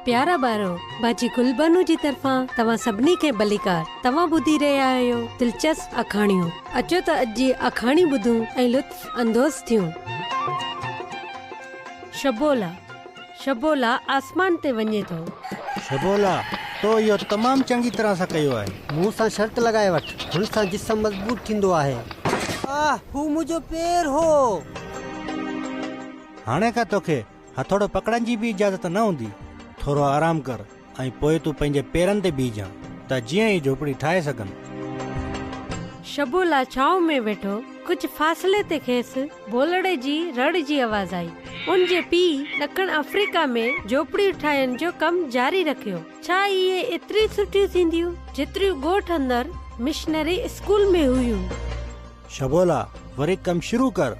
پيارا ٻارو، باجي گلبانو جي طرفان توهان سڀني کي ڀليڪار. توهان ٻڌي رهيا آهيو دلچسپ آکاڻيون. اچو ته اڄ جي آکاڻي ٻڌون ۽ لطف اندوز ٿيون. شبولا، شبولا آسمان تي وڃي ٿو. شبولا، تو اهو تمام چڱي طرح سان ڪيو آهي. مون سان شرط لڳائي وٺ. هن سان جسم مضبوط ٿيندو آهي. آه! هو منهنجو پير هو. هاڻي کان توکي هٿوڙو پڪڙڻ جي به اجازت نه هوندي. ٿورو آرام ڪر ۽ پوء تون پنهنجي پيرن تي بيهجان ته جيئن هي جهوپڙي ٺاهي سگهن. شبولا ڇانو ۾ ويٺو. ڪجهه فاصلي تي کيس ڀولڙي جي رڙ جي آواز آئي. ان جي پيء ڏکڻ آفريڪا ۾ جهوپڙيون ٺاهڻ جو ڪم جاري رکيو. ڇا اهي ايتريون سٺيون ٿينديون جيتريون ڳوٺ اندر مشنري اسڪول ۾ هيون؟ شبولا، وري ڪم شروع ڪر.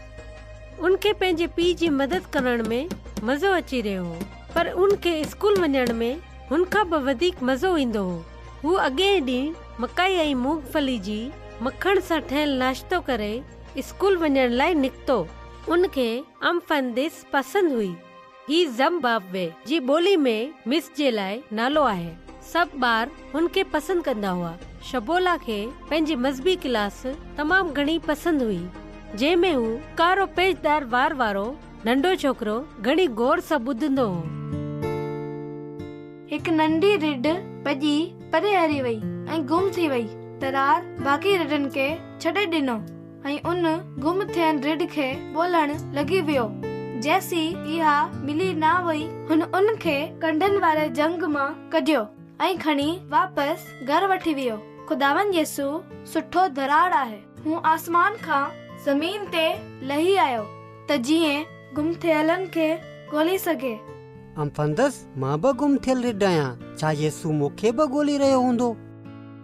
ان کي پنهنجي پيء جي مدد ڪرڻ ۾ مزو اچي رهيو هو، پر ان کي اسڪول وڃڻ ۾ هن کان به وڌيڪ مزو ايندو هو. هو اڳئين ڏينهن مڪائي ۽ مونگ ڦلي جي مکڻ سان ٺهيل ناشتو ڪري اسڪول وڃڻ لاء نڪتو. ان کي امفنديس پسند هئي. هي زمبابوي جي ٻولي ۾ مس جي لاء نالو آهي. سڀ ٻار هن کي پسند ڪندا هئا. شبولا کي پنهنجي مذهبي ڪلاس تمام گهڻي پسند هئي، جنهن ۾ هو ڪارو پيچدار وار وارو ننڍو ڇوڪرو گهڻي غور سان ٻڌندو هو. هڪ ننڍي رڍ ڀڄي پري هلي وئي ۽ گم ٿي وئي. ڌراڙ باقي رڍن کي ڇڏي ڏنو. ۽ ان گم ٿيل رڍ کي ڳولڻ لڳي ويو. جيسين اها ملي نه وئي، هن ان کي ڪنڊن واري جهنگ مان ڪڍيو ۽ کڻي واپس گهر وٺي ويو. خداوند يسوع سٺو ڌراڙ آهي. هو آسمان کان زمين تي لهي آيو ته جيئن گم ٿيلن کي ڳولي سگهي. امفندس، مان به گم ٿيل رڍ آهيان. ڇا يسوع مون کي به ڳولي رهيو هوندو؟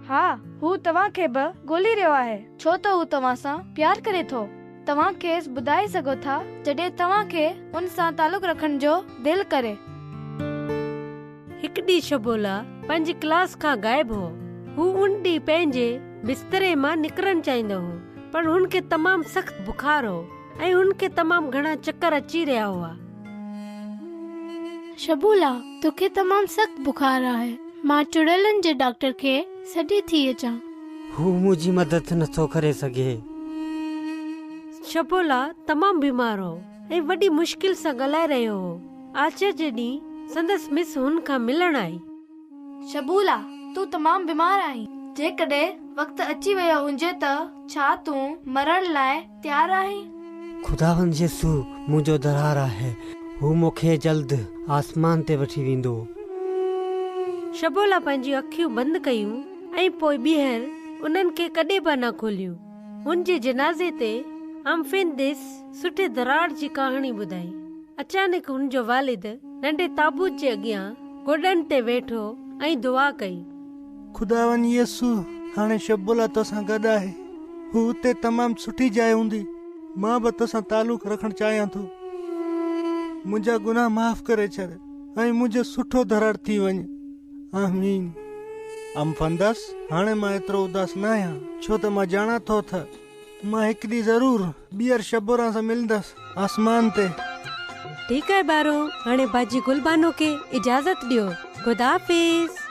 ها، هو توهان کي به ڳولي رهيو آهي، ڇو ته هو توهان سان پيار ڪري ٿو. توهان کيس ٻڌائي سگهو ٿا جڏهن توهان کي ان سان تعلق رکڻ جو دل ڪري. هڪ ڏينهن شبولا پنهنجي ڪلاس کان غائب هو. هو ان ڏينهن پنهنجي بستري مان نڪرڻ چاهيندو هو، پر هن کي تمام سخت بخار هو ۽ هن کي تمام گهڻا چڪر اچي رهيا هئا. شبولا، توکي تمام سخت بخار آهي. مان چڙيلن جي ڊاڪٽر کي سڏي ٿي اچان. هو منهنجي مدد نٿو ڪري سگهي. شبولا تمام بيمار هو ۽ وڏي مشڪل سان ڳالهائي رهيو هو. آچر جي ڏينهن سندس مس هن کان ملڻ آئي. شبولا، تون تمام بيمار آهين. جيڪڏهن وقت اچي ويو هجي ته ڇا تون مرڻ لاء تيار آهين؟ خداوند يسوع منهنجو ڌرار آهي. هو مون کي جلد آسمان تي وٺي ويندو. شبولا پنهنجيون اکيون بند ڪيون ۽ پوء ٻيهر انهن کي ڪڏهن به نه کوليون. هن جي جنازي تي امفينديس سٺي ڌراڙ جي ڪهاڻي ٻڌائي. اچانڪ هن جو والد ننڍي تابوت جي اڳيان گوڏن تي ويٺو ۽ دعا ڪئي. خداوند يسوع، هاڻي شبولا توسان گڏ آهي. هو اتي تمام سٺي جاء هوندي. مان به توسان تعلق رکڻ چاهيان ٿو. منهنجا گناهه معاف ڪري ڇڏ ۽ منهنجو سٺو ڌراڙ ٿي وڃ. آمين. امفندس، هاڻي مان ايترو اداس نه آهيان، ڇو ته مان ڄاڻان ٿو ته مان هڪ ڏينهن ضرور ٻيهر شبوران سان ملندس آسمان تي. ٺيڪ آهي ٻارو، هاڻي باجي گلبانو کي اجازت ڏيو. خدا حافظ.